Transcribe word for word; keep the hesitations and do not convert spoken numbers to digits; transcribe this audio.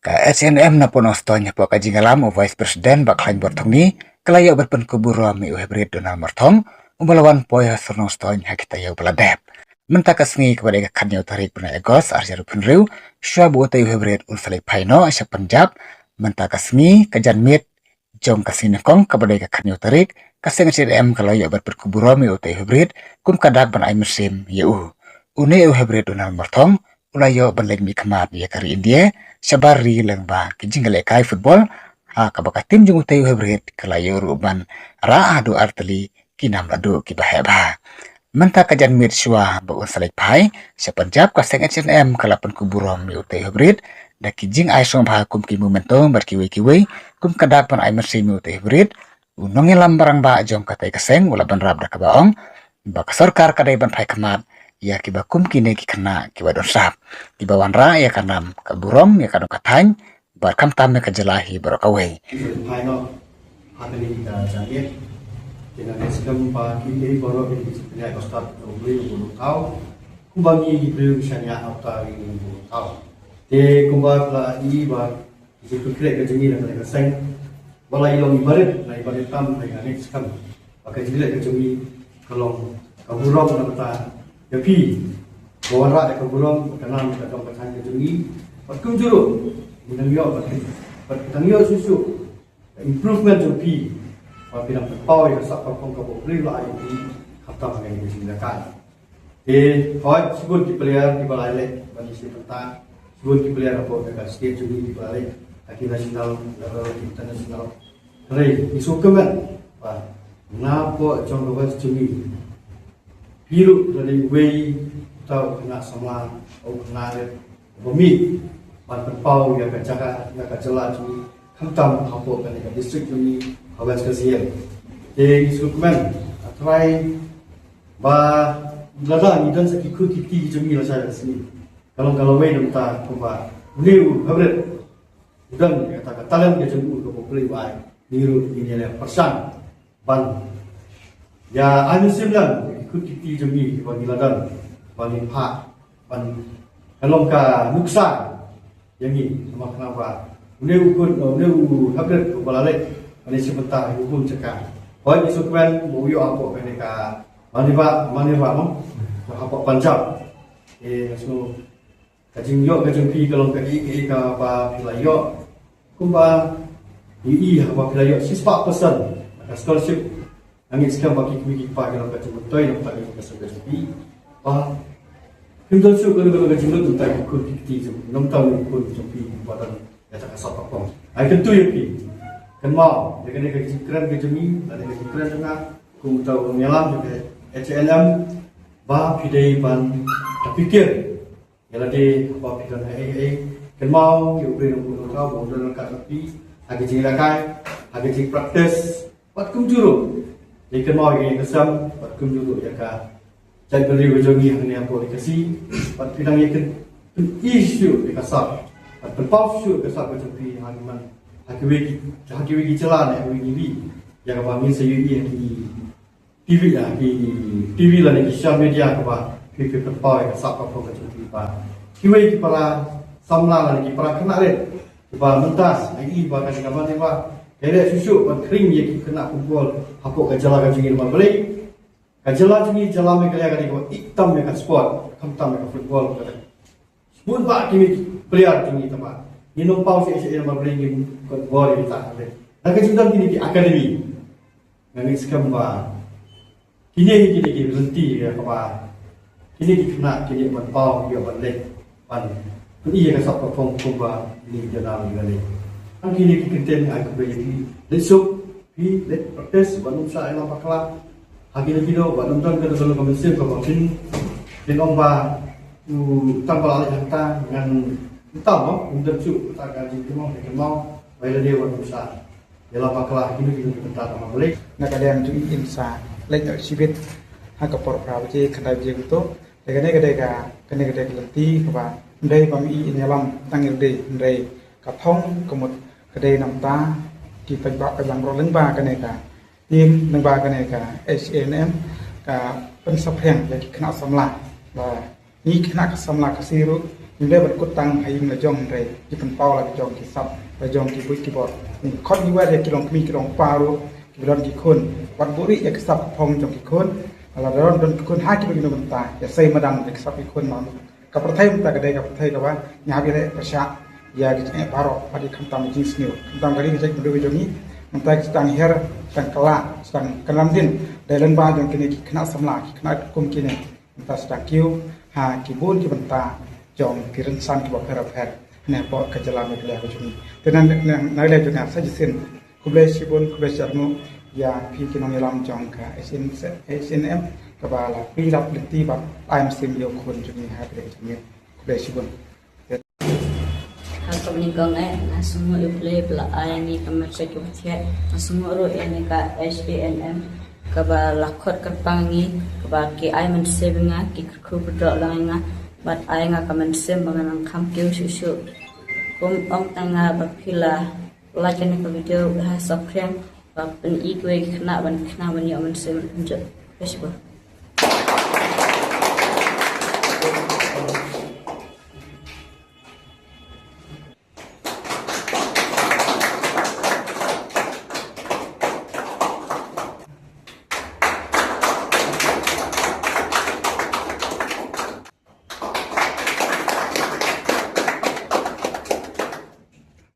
Ka H A N M na Nongstoiñ, hapoh ka jingïalam u Vice President Bah Khlaiñ Borthongni, ka la ïoh ban pynkup burom ïa u Hybrid Donald Myrthong, uba la wan poi ha Sor Nongstoiñ ha ki taïew ba la dep. Mynta ka sngi, kaba dei ka khathynñiew tarik bnai August arhajar arphew hynriew, shuwa ba utei u Hybrid un sa leit phai noh sha Punjab, mynta ka sngi, ka janmiet jong ka sngi nyngkong, kaba dei ka khathynñiew tarik, ka seng H A N M ka la ïoh ban pynkup burom ïa utei u Hybrid kum ka dak ban ai mynsiem ïa u. Une u Hybrid Donald Myrthong u la ïoh ban leit mihkhmat ïa ka ri India shabar ri lyngba ki jingïalehkai football, ha kaba ka tim jong utei u Hybrid ka la ïoh ruh ban rah haduh ar tylli ki nam la duh kiba heh bha. Mynta ka janmiet, shuwa ba un sa leit phai sha Punjab, ka seng H A N M ka la pynkup burom ïa utei u Hybrid da ki jingai sngewbha kum ki memento bad kiwei kiwei, kum ka dak ban ai mynsiem ïa utei u Hybrid, u nongïalam rangbah jong katei ka seng u la bynrap da kaba ong ba ka sorkar ka dei ban phai khmat ïa kiba kum kine ki khynnah kiba don sap, kiba wanrah ïa ka nam ka burom, ïa ka dong ka thaiñ, bad khamtam ïa ka jylla hi baroh kawei. Phai noh ha kane ka janmiet, te nga ngeit skhem ba kine baroh ki, ki pynïaid ba stad u Blei u bun u thaw, kumba ngi ki briew ngi shaniah ha uta u bun u thaw. Te kumba la i ba ki jingpynkhreh ka jong ngi na kane ka seng, ba la i long i barit, la i barit tam, te nga ngeit skhem ba ka jingleh ka jong ngi ka long ka burom na ka bynta ïa phi, ba wanrah ïa ka burom, ka nam, ka dong ka thaiñ ka jong ngi. Bad kumjuh ruh, ngi dang ïoh, bad, bad dang ïoh shuh shuh ka improvement jong phi, ba phi dang pynpaw ïa ka sap ka phong kaba U Blei u la ai ïa phi, khamtam ha kane ka jingïalehkai. Te hooid, shibun ki player kiba la leit ban ïashimbynta, shibun ki player hapoh ka state jong ngi kiba la leit ha ki national level, ha ki international. Hynrei ngi sngewkmen ba napoh jong ka West jong ngi, phi ruh phi la dei uwei uta u khynnah samla, u khynnah rit uba mih ban pynpaw ïa ka jaka, ïa ka jylla jong ngi, khamtam hapoh kane ka district jong ngi ha West Khasi Hills. Te ngi sngewkmen, ah, trai ba lada ngi don sa ki khun ki kti ki jong ngi lashai lashisngi, ka long ka lawei na ka bynta kumba une u Hybrid u don ïa kata ka talent ka jong u kaba U Blei u ai, ngi ruh ngin ïaleh pyrshang ban ïa ai mynsiem lang ïa ki khun ki kti jong ngi kiba ngi la don, ba ngin phah, ban, ka long ka nuksa ïa ngi, namar khnang ba une u khun, une u Hybrid uba la leit ban ïashimbynta ha ki khun jaka, hooid ngi sngewkmen ba u ïoh hapoh kane ka Manipur, Manipur mo, hapoh Punjab. Eh, so, ka jingïoh ka jong phi ka long kaei kaei kaba phi la ïoh. Kumba ngi i haba phi la ïoh shispah percent na ka scholarship, nga ngeit skhem ba ki kmie ki kpa ki long ka jingmyntoi na ka bynta ka jong ka seng ka jong phi. Ba phim don shuh kano kano ka jinglut na ka bynta ki khun ki kti jong, na ka bynta ki khun jong phi ba don ïa kata ka sap ka phong. Ai kyntu ïa phi, kynmaw ïa kane ka jingkren ka jong ngi, kane ka jingkren jong nga kum uta u nongïalam jong ka H A N M, ba phi dei ban da pyrkhat ïa lade ba phi don ha ei ha ei. Kynmaw ïa U Blei u bun u thaw, ba un don ryngkat bad phi ha ka jingïalehkai, ha ka jingpractice, bad kumjuh ruh ïa kynmaw ïa ka ïing ka sem, bad kumjuh ruh ïa ka jaitbynriew ka jong ngi hangne hapoh Ri Khasi, bad phi dang ïa kyn, pyni shuh ïa ka sap, bad pynpaw shuh ïa ka sap ka jong phi ha ki man, ha kiwei ki, ha kiwei ki jylla ne ha kiwei ki ri, ïa kaba ngin sa ïohi ha ki T V, ha ki T V lane ki social media kaba phi, phi pynpaw ïa ka sap ka phong ka jong phi ba kiwei ki para samla lane ki para khynnah rit kiba mynta ngi i ba ka jingkyrmen ba ka leh shuh shuh ban khring ïa ki khynnah football hapoh ka jylla ka jong ngi. Namar balei? Ka jylla jong ngi, jylla Meghalaya ka dei kaba ïeit tam ïa ka sport, khamtam ïa ka football, ka dei. Bun bah ki player jong ngi, tangba ngin ym paw shuh shuh namar balei ngim kot bor ïa kita, ka dei. Na ka jingdon kine ki academy, nga ngeit skhem ba kine, kine ki lynti ïa kaba kine ki khynnah kin ïoh ban paw, ïoh ban leit ban pyni ïa ka sap ka phong kumba kine ki khynnah ki la leit. Kine ki kyntien ai khublei ïa phi, leit suk, phi leit practice, wat nym shah ïalam bakla ha kino kino, wat nym don kano kano ka mynsiem kaba phin, phin ong ba u tang ba la leit hangta ngan, ym tam mo, ym don shuh kata ka jingkynmaw, kynmaw ba ïa lade wat nym shah ïalam bakla ha kino kino ki bynta, namar balei? Na ka liang jong ngi, ngin sa leit noh shibit ha ka por phra baje, khyndai baje kumto. Te kane ka dei ka, kane ka dei ka lynti kaba ym dei ba ma i in ïalam tang ïa lade, hynrei ka thong ka mut ka dei na bynta ki paidbah paidlang baroh lyngba kane ka team, lyngba kane ka H A N M, ka pynsaphriang ïa ki khynnah samla. Ba ngi khynnah ka samla Khasi ruh Ngim dei ban kut tang ha ïing la jong, hynrei ki pynpaw la ki jong ki sap, la jong ki buit ki bor. Ngi khot ngi wer ïa ki long kmie ki long kpa ruh, ki ba don ki khun. Wat buhrieh ïa ki sap ki phong jong ki khun. Lada don, don ki khun ha kiba ki nongbynta, ïa sei madan ïa ki sap ki khun ma. Ka pyrthei mynta ka dei ka pyrthei kaba ngi hap ïaleh pyrshah ïa ki jingeh baroh, bad ïa khamtam jingsniew. Khamtam ka ri ka jaitbynriew ka jong ngi. Mynta ki sdang hiar, sdang kylla, sdang kynran dien da lyngba jong kine ki khynnah samla, ki khynnah kum kine. Mynta sdang kiew ha ki bun ki bynta jong ki rynsan kiba pher bapher ne hapoh ka jylla Meghalaya ka jong ngi. Te na, na, na lade jong nga sa shisien, khublei shibun, khublei shihajar nguh ïa phi ki nongïalam jong ka Asian, Asian M kaba la pynlap lynti bad ai mynsiem ïa u khun jong ngi ha kane ka jingmut. Khublei shibun. Ha kaba nyngkong eh, nga sngewnguh ïa U Blei ba la ai ïa ngi ka met kaba thiah. Nga sngewnguh ruh ïa kane ka Asian M kaba la khot kyrpang ïa ngi, kaba ki ai mynsiem ïa nga, ki kyrkhu kyrdoh lang ïa nga bad ai ïa nga ka mynsiem ba ngan nang kham kiew shuh shuh. Kum ong tang nga ba phi la like kane ka video, ha subscribe, ba pyni kiwei ki khynnah ban khynnah ban ïoh mynsiem ban pynjot. Khublei shibun.